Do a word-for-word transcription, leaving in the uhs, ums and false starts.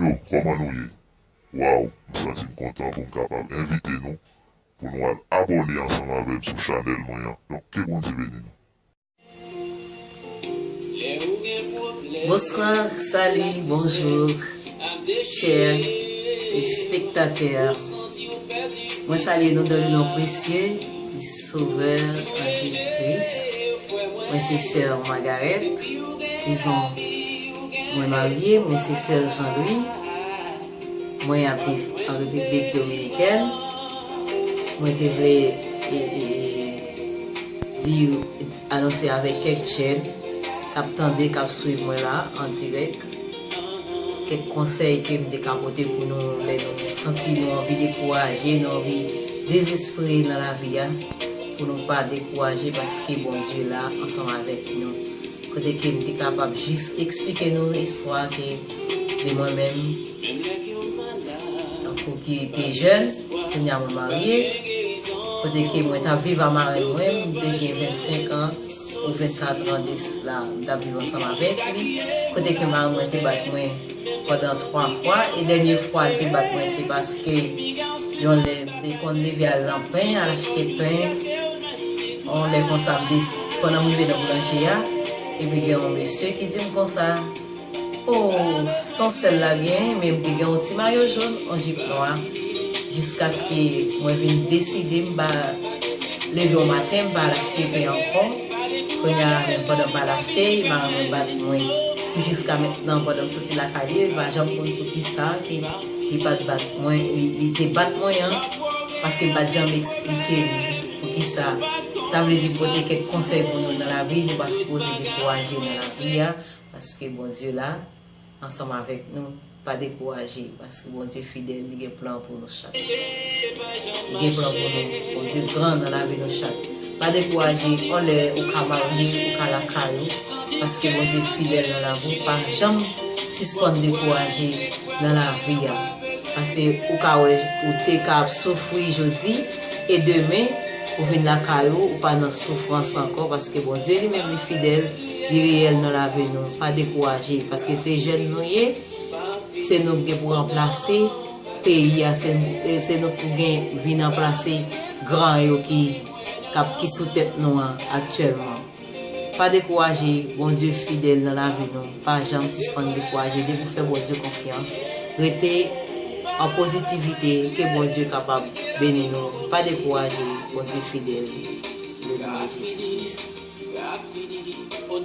Yo, kòman nou ye? Waw, m santi m kontan pou m kapab envite nou pou nou al abòne ansanm avè m sou chanèl mwen an. Donk, ke Bondye beni nou. Bonswa, sali, bonjou, chè espektatè. Mwen salye nou dan le non presye di Sovè an Jezi Kris. Mwen se sè Margaret, dizon, mwen marye, mwen se sè Jean Louis. Mwen ap viv an Repiblik Dominikèn. Mwen te vle e, e, e, di, anonse avèk kèk jèn k ap tande, k ap swiv mwen la an dirèk, kèk konsèy ke m te ka pote pou nou lè nou santi nou anvi dekouraje, nou anvi dezespere nan lavi a, pou nou pa dekouraje paske Bondye la ansanm avèk nou. Kote ke m te kapab jis eksplike nou istwa ke de mwen menm, tankou ki te jèn, kounye a mwen marye, kote ke mwen t ap viv a marenn mwen, m te gen vennsenk an ou vennkat an de sila, m t ap viv ansanm avèk li, kote ke marenn mwen te bat mwen pandan twa fwa, e dènye fwa l te bat mwen, se paske yon lè m te konn leve al nan pen, al achte pen, yon lè konsa, m te, pandan m rive nan boulanje a, epi gen yon mesye ki di m konsa, o, se yon sèl la genyen, men m te gen yon ti mayo jòn, yon jip nwa, jiskaske mwen vin deside m pa leve yon maten, m pa al achte pen ankò. Kounye a la menm, pandan m pa al achte, marenn mwen bat mwen. Pou jiska mentnan, pandan m soti lakay li, li pa janm konn poukisa ke li pa t bat mwen, li, li te bat mwen an, paske m pa t janm eksplike li poukisa. Sa vle di, m pote kèk konsèy pou nou nan lavi, nou pa sipoze dekouraje nan lavi a, paske Bondye la ansanm avèk nou. Pa dekouraje, paske Bondye fidèl, li gen plan pou nou chak. Li gen plan pou nou. Bondye gran nan lavi nou chak. Pa dekouraje, yon lè ou ka marye, ou ka lakay ou, paske Bondye fidèl nan lavi w, pa janm sispann dekouraje nan lavi a. Paske ou ka wè, ou te ka ap soufri jodi, e demen, ou vin lakay ou, ou pa nan soufrans ankò, paske Bondye li menm li fidèl, li reyèl nan lavi nou. Pa dekouraje, paske se jèn nou ye, se nou k gen pou ranplase peyi a, se, se nou k pou gen vin ranplase gran yo ki, k ap, ki sou tèt nou an aktyèlman. Pa dekouraje, Bondye fidèl nan lavi nou. Pa janm sispann dekouraje. Depi w fè Bondye konfyans, rete an pozitivite, ke Bondye kapab beni nou. Pa dekouraje, Bondye fidèl. Le non de Jezi Kris.